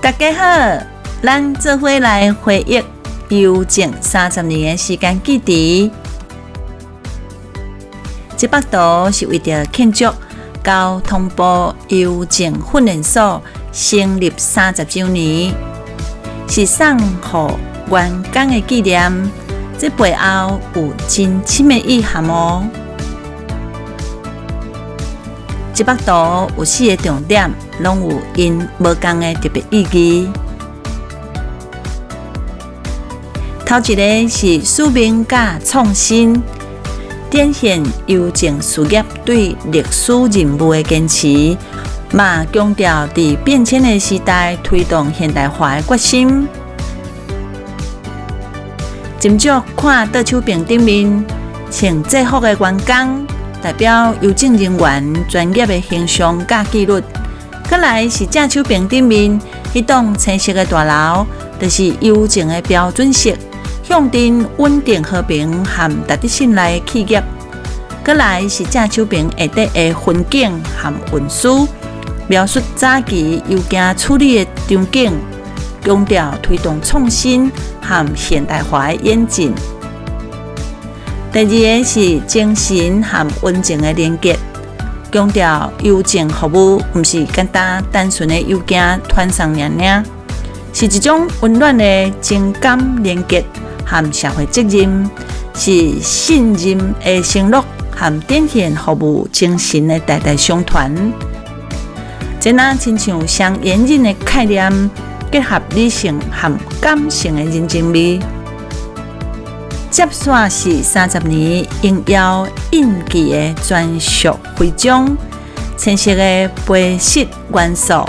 大家好，咱做伙來回憶郵政30年的時間記憶。這幅圖是為著慶祝交通部郵政訓練所成立30週年，是送予員工的紀念。這背後有真深的意涵哦。這幅圖有四個重點，攏有𪜶無仝的特別意義。頭一个是使命佮創新，展現郵政事業對歷史任務的堅持，嘛強調佇變遷的時代推動現代化的決心。斟酌看倒手爿頂面穿制服的員工，代表郵政人員專業的形象佮紀律。閣來是正手爿頂面彼棟青色的大樓，就是郵政的標準色，象徵穩定和平和值得信賴的企業。閣來是正手爿下底的巡警和運輸，描述早期郵件處理的場景，強調推動創新和現代化的演進。第二个是精神和溫情的連結，強調郵政服務毋是簡單單純的郵件傳送爾爾，是一種溫暖的情感連結和社會責任，是信任的承諾和展現服務精神的代代相傳。這若親像雙嚴謹的概念，結合理性和感性的人情味。接續是30年榮耀印記的專屬徽章，青色的白色元素，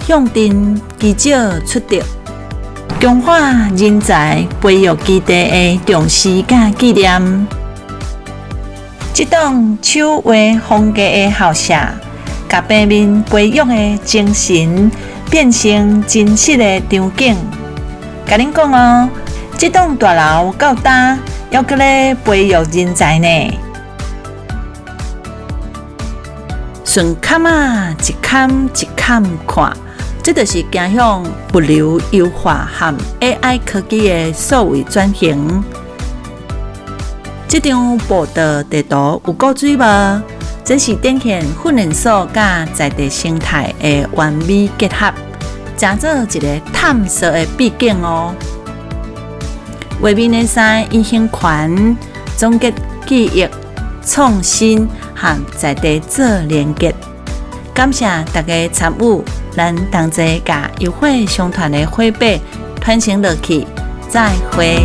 象徵積少出得，強化人才培育基地的重視佮紀念。這棟手畫風格的校舍，共平民培育的精神變成真實的場景。共恁講哦，這棟大樓到今猶閣咧培育人才呢。順坎仔一坎一坎看，這就是走向物流優化和 AI 科技的數位轉型。這張步道地圖有夠媠無？這是展現訓練所佮在地生態的完美結合，成做一个探索的秘境哦。畫面的三个隱形圈，總結記憶、創新和在地做連結。感謝大家參與，咱同齊共郵火相傳的火把傳承落去。再會。